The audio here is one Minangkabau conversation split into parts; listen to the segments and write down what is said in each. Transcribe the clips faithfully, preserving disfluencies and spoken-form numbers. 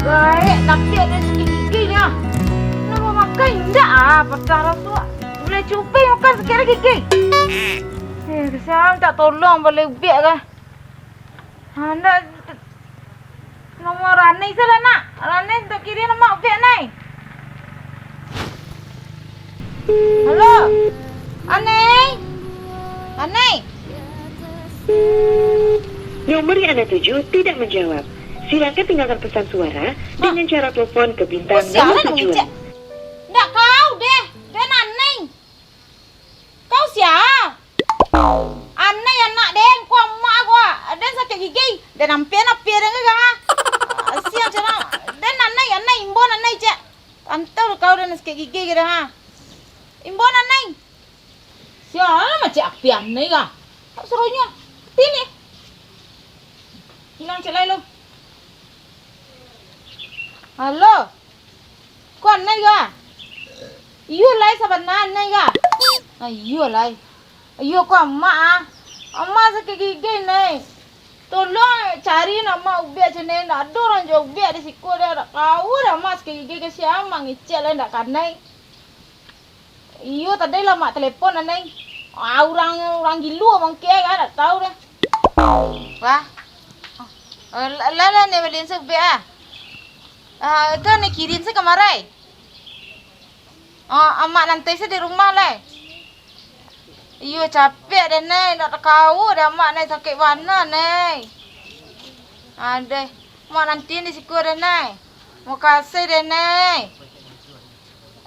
Gaek, tapi ado sakik gigi nyo. Nak mamakai indak ah, patah lah tu. Buliah cubo makan sakik gigi. Eh, kasian, mintak tolong baleh ubiak kah? Ha, ndak, nomor Ranai salah, nak. Ranai ndak kirim nomor ubiak, Nai. Halo. Anai. Anai. Nomor yang Anda tuju tidak menjawab. Silakan tinggalkan pesan suara dengan cara telepon ke bintang Siapa nol tujuh. Ndak kau deh, den Anai. Kau sia? Anai anak den, kau amak kau. Den sakik gigi, den ampia-ampia den ka, ha. Sia cak den Anai, Anai imbon Anai cak. Antau kau den sakik gigi ka, ha. Imbon Anai. Sia lah macam api Anai ka. Tak serunya. Tini. Hilang cak lai lo. Halo. Ko Anai ka? Iyo lai, sabana Anai ka? Ah, iyo lai. Iyo ko amak ah. Amak sakik gigi, Nai. Tolong cari amak ubiak cak Nai. Ndak ado urang jual ubiak di siko doh. Ndak kau doh amak sakik gigi, kasian amak ngecek lai ndak kanai. Iyo, tadi lah mak telepon, Anai. Ah, urang, urang gilo mangke kan, ndak tau dah. Wah. Eh, lah, lah, lah, ni balian se ubiak ah. Ah, tu ni kirim se kamarai. Ah, amak nanti se di rumah lai. Iyo, capek deh, Nai. Ndak takau deh amak, Nai. Sakik bana, Nai. Adeh. Amak nanti di siko deh, Nai. Makasih deh, Nai.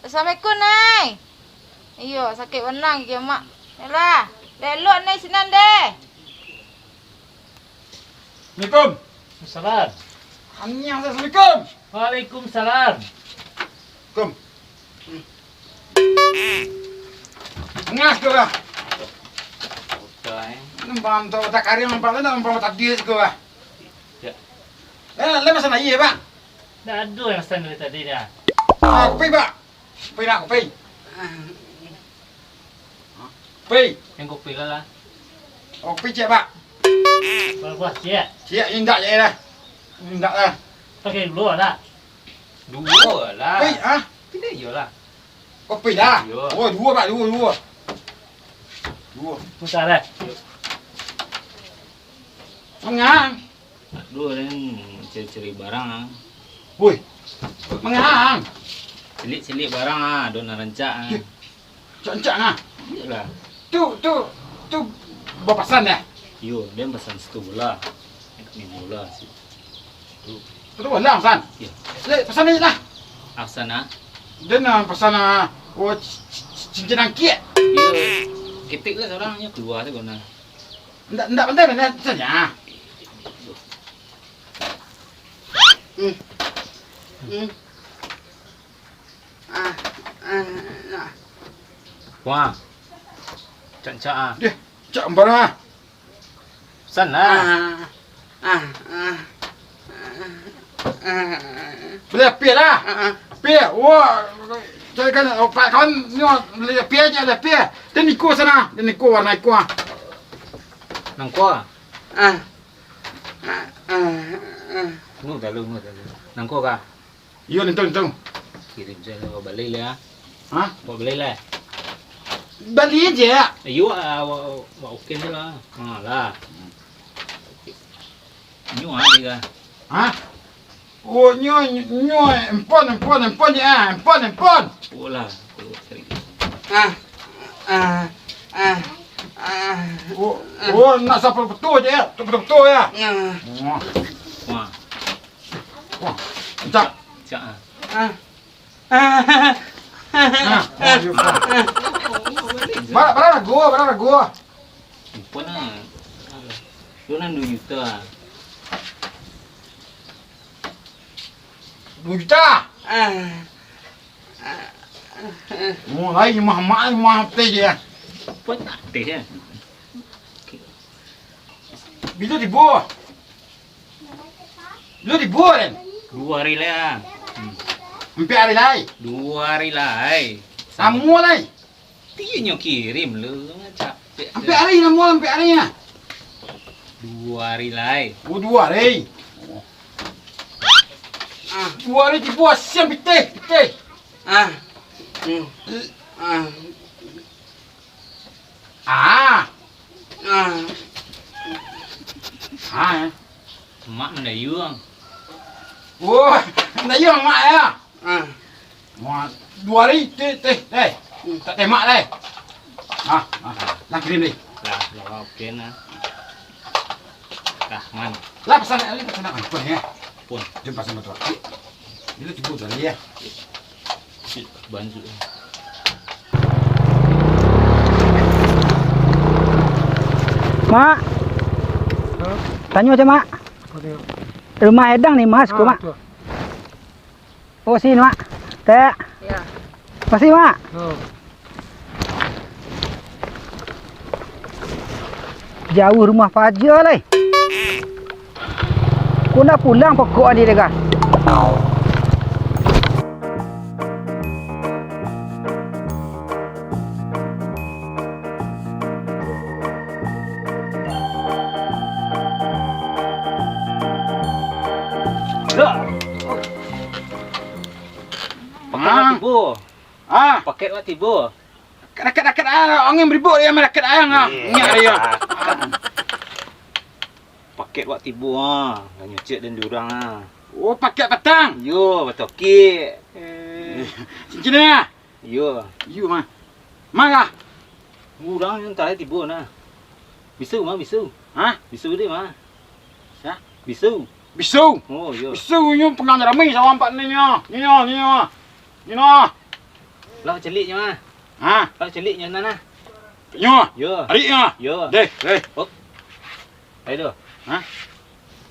Assalamualaikum, Nai. Iyo, sakik bana gigi amak. Yolah, elok-elok Nai sinan deh. Assalamualaikum. Salam. Aniang, assalamualaikum. Waalaikumsalam. Kum. Ngah ko lah. Udah, eh. Nampak tu, tak karing nampak tu, nampak tadi ko lah. Ya. Eh, lah masan aia, Pak? Dah ado yang masan dari tadi dah. Ah, kopi, Pak. Kopi nak, kopi. Kopi. Yang kopi lah, lah. Oh, kopi ciek, Pak. Bagus, ciek. Ciek, indak je lah. Indak lah. Pakai dulu lah. Dua lah. Kopi, ah? Pilih je lah. Kopi dah. Yo. Oh, dua, Pak, dua, dua. Dua. Bentar, eh. Mangang. Aduh, den cari-cari barang ah. Woi, mangang. Cilik-cilik barang ah, ado nan rancak ah. Cik, rancak ah. Iyolah. Tu, tu, tu bapasan ya? Iyo, den pasan situ bola. Main bola situ. Situ bola pasan? Iyo. Lek, pasan ni lah. Pasan ah. Den ah, pasan ah, oh, c-, c-, cincin angkiak. Iyo. Ketek lah surang, nyo kalua tu guna. Ndak, ndak pandai, ndak, ndak, ndak. Hmm. Hmm. Ah, ah, nah. Wah. Cak, cak, ah. Deh, cak barang, ah. Sana. Ah, ah, ah. Bali api lah. Ah, ah. Api. Wah, carikan opat kawan nyo bali api aja lah api. Dan iko sana, dan iko warna iko ah. Nangko ah. Ah. Ah, ah, ah. Nu dalu, nu dalu. Nangko ka? Iyo, nintu, nintu. Kirim sajo, bawa bali lah. Hah? Bawa bali lah. Bali aja. Iyo, ah, wa-, wa-, oke je lah. Ha lah. Nyo ah, dia. Hah? Oh, nyo, nyo, empon, empon, empon, ya, empon, empon. Oh lah, aku cari. Ah, ah, ah, ah. Oh, oh, nak sampai betul je, ya. Betul-betul ya. Ya. Wah. Wah. Wah, kencang. Kencang, ah. Ah. Ah. Nah, oh, dia pun. Bara, bara lagu, bara lagu. Lupa nah. Lu nan dua juta. Dua juta? Ah. Mulai mah, mah, mah teh je. Apa tak teh ya? Bila tibo? Bila tibo, Den? Dua hari lah. Hmm. Ampek hari lai? Dua hari lai. Samo lai? Ti nyo kirim lu, capek. Ampek hari namo, ampek hari nah. Dua hari lai. Oh, dua hari. Oh. Duo ari tibo, siang pitih, pitih. Ah. Hmm. Ah. Ah. Ah. Ah, eh. Mak mandayuang. Wah, mandayuang mak ya. Ah. Wah, duo ari teh, teh, teh. Hmm. Tak tembak, teh. Ah, ah, ah. Lah kirim, deh. Lah, lah, oke, nah. Rahman. Lah, pesan, lah, pesan apa pun, ya? Pun. Jom pesan motor. Dia tibo tadi, ya. Bantu. Mak. Hah? Tanyo aja, Mak. Apa tu? Rumah Edang ni, Mas, ko, Ah, Mak. Tu. Oh, sini, Mak. Tek. Ya. Makasih, Mak. Oh. Jauah rumah paja lai. Ko ndak pulang pokok ni dega. Paket wak tibo. Ah. Paket wak tibo. Dakek-dakek, ah, angin baribuk dia, dakek ayang, ah. Iya. Nyak dia. Paket wak tibo, ah. Lah nyucek den di urang, ah. Oh, paket patang? Yo, batokik. Eh. Cincin ya? Iyo. Iyo, mah. Mah lah. Urang nan tadi tibo, nah. Bisu, mah, bisu. Hah? Bisu dia, mah. Sa? Bisu. Bisu? Oh, iyo. Bisu nyo panggang rami sawah ampat ni nyo. Ni nyo, ni nyo. Ni nyo. Lah celiknyo, mah. Hah? Lah celiknyo, nah, nah. Nyo? Iyo. Arik nyo? Iyo. Deh, deh. Oh. Ayo tu. Hah?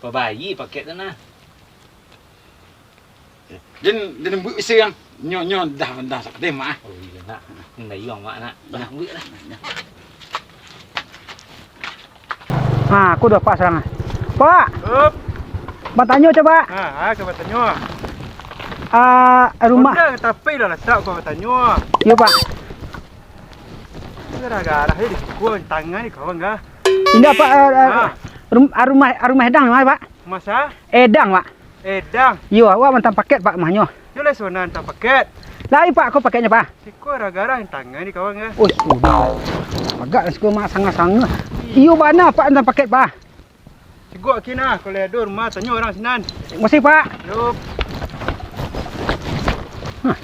Babayi paket tu, nah. Den, den buek isi yang nyo, nyo dah, dah sakadai mak ah. Oh, iyo, nak. Nan dayuang mak, nak. Dah. Nak buek lah. Ha, aku dah pas sekarang. Pak. Up. Batanyo coba. Ha, ha, ka batanyo. Ah, rumah. Udah, tapi lah latak kau batanyo. Iyo, Pak. Garah-garah di siko tangan ni kawan kah? Indak, Pak, eh, eh, Ha. rum-, ah, rumah, ah, rumah Edang mah, Pak. Rumah sa? Edang, Pak. Edang. Iyo, awak mantang paket, Pak, mahnyo. Yo lah, sona mantang paket. Lai, Pak, ko paketnyo, Pak. Siko garah-garah tangan ni kawan kah? Oh, sudah. Agak lah siko mak sangah-sangah. Iyo, bana, Pak, mantang paket, Pak. Cigok aki nah, kalau ado rumah, tanyo urang sinan. Makasih, Pak. Yo. Hah.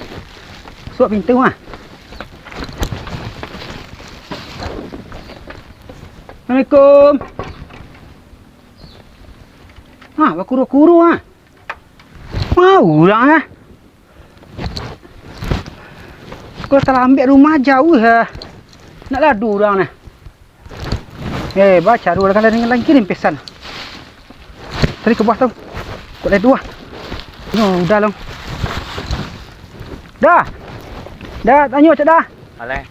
Suak pintu, ah. Assalamualaikum. Hah, bakuru-kuru, ah. Mau urang, ah. Ko talambek rumah jauah, ha. Nak ladu urang nah. Eh, bacaru lah, kalau dengan lagi ni pesan. Tadi ke bawah tu. Kok dah dua. Nyo, udah long. Dah. Dah, tanyo cak dah. Alai.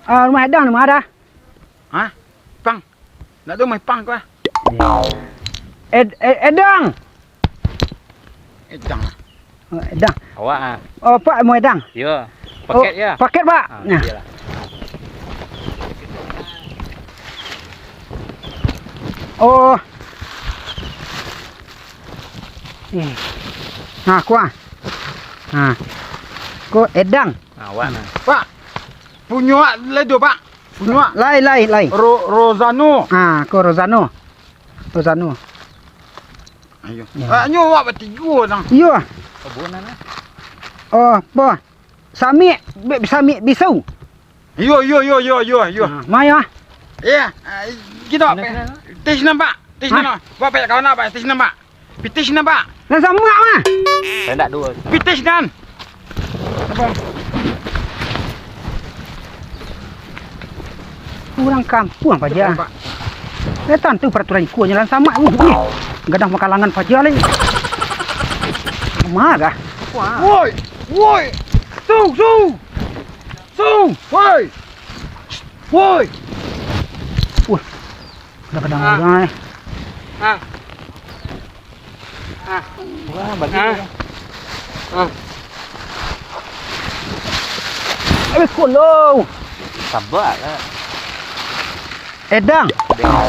Ah, rumah Edang ni mah dah. Hah? Pang? Nak tu main pang kau ah? Ed-, Ed-, Edang! Edang ah. Oh, Edang. Awak ah. Oh, Pak mau Edang? Yo. Oh, paket ya? Paket, Pak. Ah, nah. Iyalah. Oh. Eh. Nah, kuah. Nah. Ko Edang. Nah, awak nah. Pak. Punyo awak lai tu, Pak. Punyo awak. Lai, lai, lai. Ro-, Rozano. Ah, ko Rozano. Rozano. Ayo. Ya. Ah, nyo awak batigo, Dang. Iyo. Kabuan, nah. Oh, boh. Samik, bi-, samik bisu. Iyo, iyo, iyo, iyo, iyo, iyo. Ah, mai, ah. Iya, ah, kito. Kena, apa? Kena, kena. Tes nampak. Tes Hah? Nampak. Bapak kawan apa? Tes nampak. Pitih sinan, Pak. Nan samak mah. Saya ndak dua. Pitih sinan. Apa? Urang kampuang paja. Pak. Eh, tantu paraturan iko nyo lan samak. Uh, ih. Gadang pakalangan paja lai. Marah. Wah. Woi, woi. Su, su. Su, woi. Woi. Wah. Kadang-kadang Ah. Urang, eh. Ah. Ah. Wah, bagi Ah. Dia. Ah. Eh, kolo. Sabar lah. Edang. Edang.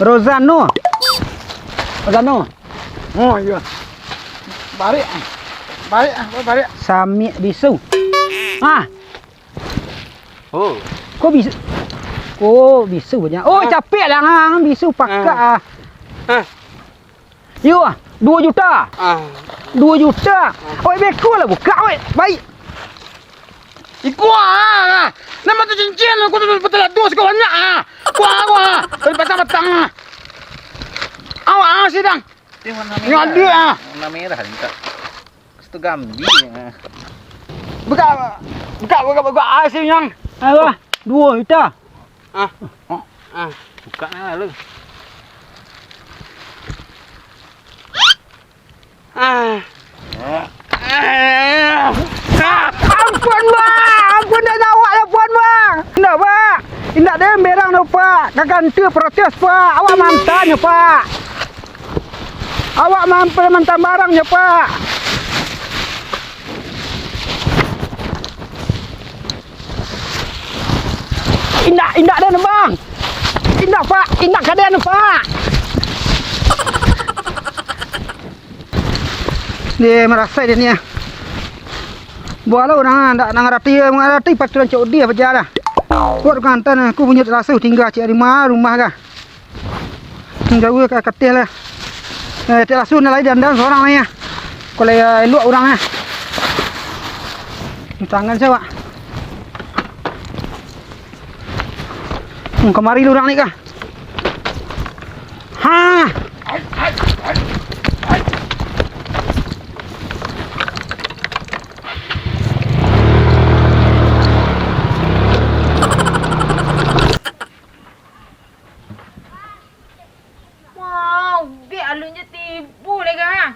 Rozano. Rozano. Oh, iyo. Barek. Barek, barek. Samiak bisu. Ah. Oh. Ko bisu? Ko bisu banyak. Oh, capek lah, ngang bisu pakak, ah. Ah. Yo, ah, duo juta. Ah. Duo juta. Ah. Oi, beko lah bukak, oi. Baik. Iko, ah. Nan mata cincin, aku tu betul lah dos kau banyak, ah. Kuah, kuah. Dari patang-patang, ah. Awak, ah, sidang. Dia warna merah. Ngadu, ah. Warna merah ni, Kak. Situ gambia, ah. Bukak, bukak, bukak, bukak, ah, sini, yang. Alah, duo juta. Ah. Ah. Buka nah lalu. Ah. Ah. Ampun, Bang! Ampun, ndak nyawa lah, ampun, Bang! Indak, Pak! Indak den berang doh, Pak! Ka kantua protes, Pak! Awak mantan nyo, Pak! Awak mampai mantan barang nyo, Pak! Indak, indak den, Bang. Indak, Pak. Indak ka den, Pak. Dia marasai dia ni, ah. Bualah urang, ah, ndak, ndak ngarati, ngarati paraturan C O D apa aja lah. Buat kantan, aku punyo talasu tingga cik rumah, rumah kah. Jauah ka kateh lah. Eh, tak langsung lah, lai dandang sorang lah, ya. Kalau, ya, elok urang, ya. Tangan siapa? Hmm, kamari lu urang ni kah? Ha! Wah, ubek alun je tibo lai, ha.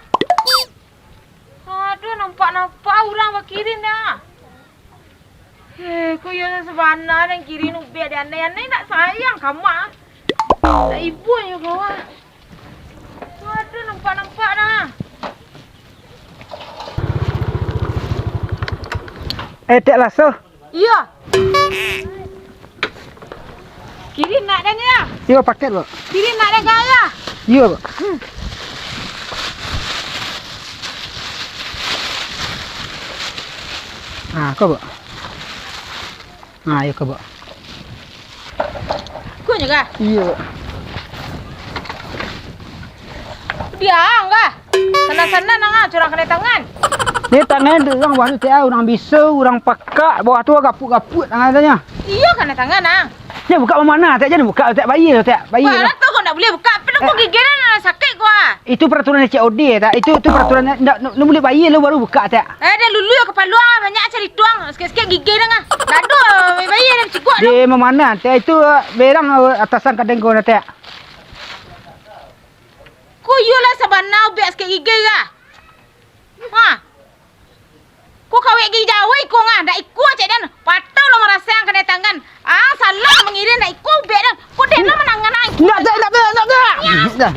Aduh, nampak-nampak urang bakirin dah. Eh, ko iyo sabana nan kirin ubek di anai-anai, ndak sayang ka mak. Ndak ibo nyo ko, ah. Aduh, nampak-nampak dah. Eh, Tek Laso. Iyo. Kirin nak den, ya? Iyo, paket, Bok. Kirin nak den, ya? Iyo, Bok. Hmm. Ah, ko, Bok. Ah, iyo ko, Bok. Ko nyo kah? Iyo, Bok. Diang kah? Sanan-sanan ang ah, curang kanai tangan. Ni tangan tu urang bawah tu, Tek, urang bisu, urang pakak, bawah tu gapuak-gapuak tangan tu nyo. Iyo, kanai tangan ang. Jan bukak mamana, Tek, jan bukak, Tek, bayia tu, Tek, bayia tu. Alah, tu ko ndak buliah bukak, apo ko gigi nan sakik ko ah. Itu peraturan C O D, Tek. Itu, itu peraturan ndak, ndak, ndak buliah bayia lo baru bukak, Tek. Eh, dah lulu yo kapalo ah, banyak carito ang. Sakik-sakik gigi ang ah. Dado, bayia nan cigok tu. Di mamana, Tek, itu, eh, berang, eh, atasan kadang ko, Tek. Ko iyolah sabana ubek sakik gigi kah? Ha. Ko kawek gigi jauah iko ngah, ndak iko cek den. Patau lo marasai ang kanai tangan. Ah, salah mangirin ndak iko ubek den. Ko den lah manangan ang iko. Ndak, ndak, ndak, ndak, ndak. Dah.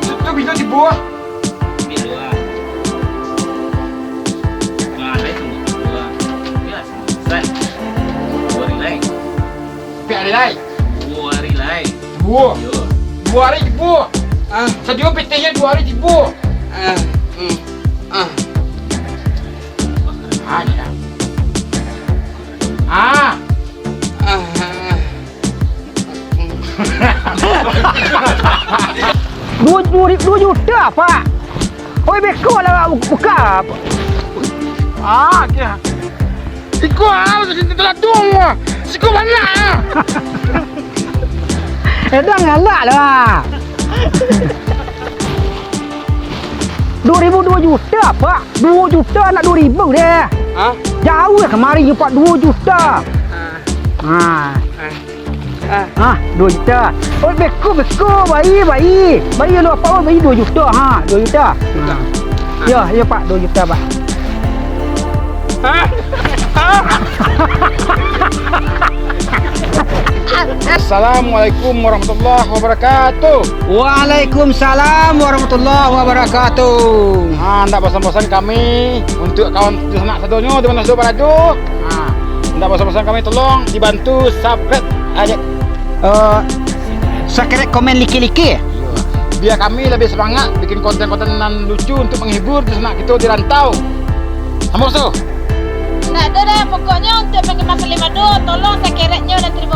Tu, tu, bisa dibuang. Ambil dua. Ah, dah itu dua. Ya, selesai. Dua hari lai. Piak hari lai. Dua hari lai. Duo. Yo. Duo hari tibo. Ah. Sadio P T-nyo duo hari tibo. Ah. Hmm. Ah. Ah, dah. Ah. Ah. Duo, duo, duo juta, Pak. Oi, beko lah buka. Ah, kira. Iko ah, siko banyak ah. Edan galak lah. Duo ribu duo juta, Pak. Duo juta nak duo ribu deh. Hah? Jauah kamari, Pak, duo juta. Ah. Ah. Ah. Ah. Ah, duo juta. Oh, beko, beko, bayi, bayi. Bayi lo apa, bayi duo juta. Ha, duo juta. Ha. Yo, yo, Pak, duo juta, Pak. Ah. Ah. Assalamualaikum warahmatullahi wabarakatuh. Waalaikumsalam warahmatullahi wabarakatuh. Ha, ndak bosan-bosan kami untuk kawan dunsanak sadonyo di mano sajo barado. Ha, ndak bosan-bosan kami tolong dibantu subscribe aja. Eh, subscribe, komen, like, like. Bia kami labiah samangat bikin konten-konten nan lucu untuk manghibur dunsanak kito di rantau. Samo tu. Ndak ado doh, pokoknyo untuk panggilan Mas Limado, tolong sakereknyo dan tarimo